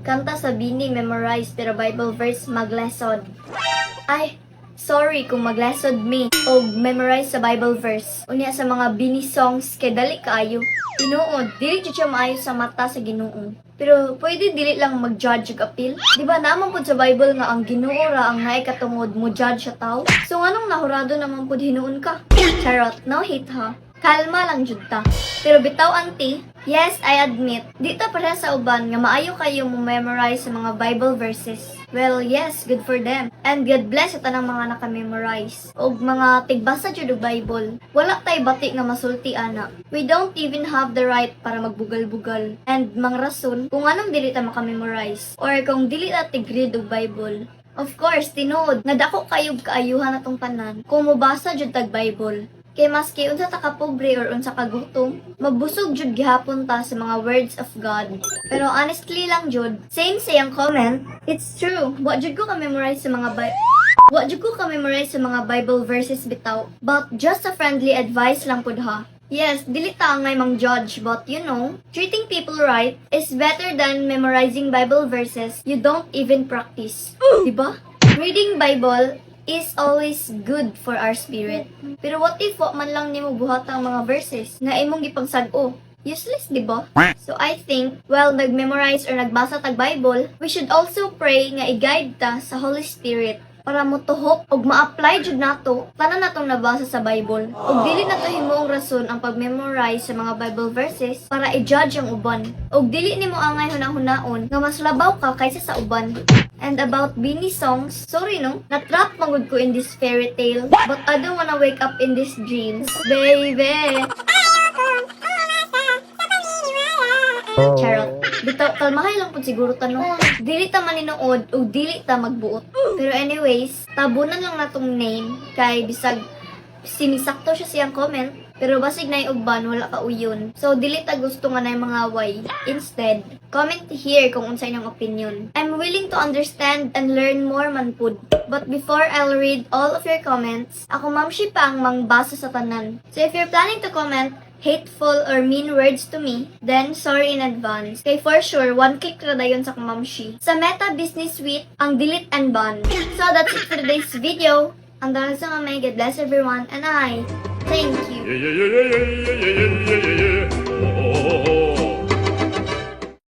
Kanta sa BINI memorize pero Bible verse maglesod. Ay, sorry kung maglesod mi og memorize sa Bible verse. Unya sa mga BINI songs kay dali kaayo. Tinuod, dili jud siya maayo sa mata sa Ginoo. Pero pwede dili lang mag-judge og appeal. Di ba naman pud sa Bible nga ang Ginoo ra ang naay katungod mo judge sa tao? So nganong nahurado naman pud hinuon ka? Charot, no hate ha. Kalma lang jud ta. Pero bitaw, auntie, yes, I admit, di ta pareha sa uban nga maayo kayo mo memorize sa mga Bible verses. Well, yes, good for them. And God bless sa tanang mga naka-memorize. Og mga tigbasa jud og Bible. Wala tay bati nga masulti ana. We don't even have the right para magbugal-bugal. And mangrason kung anong dili ta maka-memorize or kung dili ta tig-read og Bible. Of course, tinuod nga dako kayog kaayuhan atong tanan kung mobasa jud tag Bible. Kay maski unsa ta ka pobre or unsa ka gutom, mabusog jud gihapon ta sa mga words of God. Pero honestly lang jud, same sa iyang comment, it's true. Wa jud ko ka-memorize sa mga Bible verses bitaw. But just a friendly advice lang pud ha. Yes, dili ta angay mang judge, but treating people right is better than memorizing Bible verses you don't even practice. Diba? Reading Bible is always good for our spirit. Pero what if wa man lang nimo buhat ang mga verses nga imong gipangsag-o? Useless, di ba? So I think, while nag-memorize or nagbasa tag Bible, we should also pray nga i-guide ta sa Holy Spirit para motuhok og ma-apply jud nato tanan natong nabasa sa Bible. Ug dili nato himuong rason ang pag-memorize sa mga Bible verses para i-judge ang uban. Ug dili nimo angay hunahunahon nga mas labaw ka kaysa sa uban. And about BINI songs, sorry no, natrap magud ko in this fairy tale, but I don't wanna wake up in these dreams. Baby! Charot. Bitaw, kalmahay lang pud siguro ta, no. Dili ta maninuod ug dili ta magbuot. Pero anyways, tabunan lang natong name kay bisag sinisakto siya siyang comment, pero basig na uban wala ka uyon. So dili ta gusto nga na mga way. Instead, comment here kung unsa inyong opinion. I'm willing to understand and learn more man pud. But before I'll read all of your comments, ako mamshi pa ang mangbasa sa tanan. So if you're planning to comment hateful or mean words to me, then sorry in advance. Kay for sure, one click ra dayon sa mamshi. Sa Meta Business Suite, ang delete and ban. So that's it for today's video. Ang dahil sa mamay, God bless everyone, and I thank you. Yeah. Oh.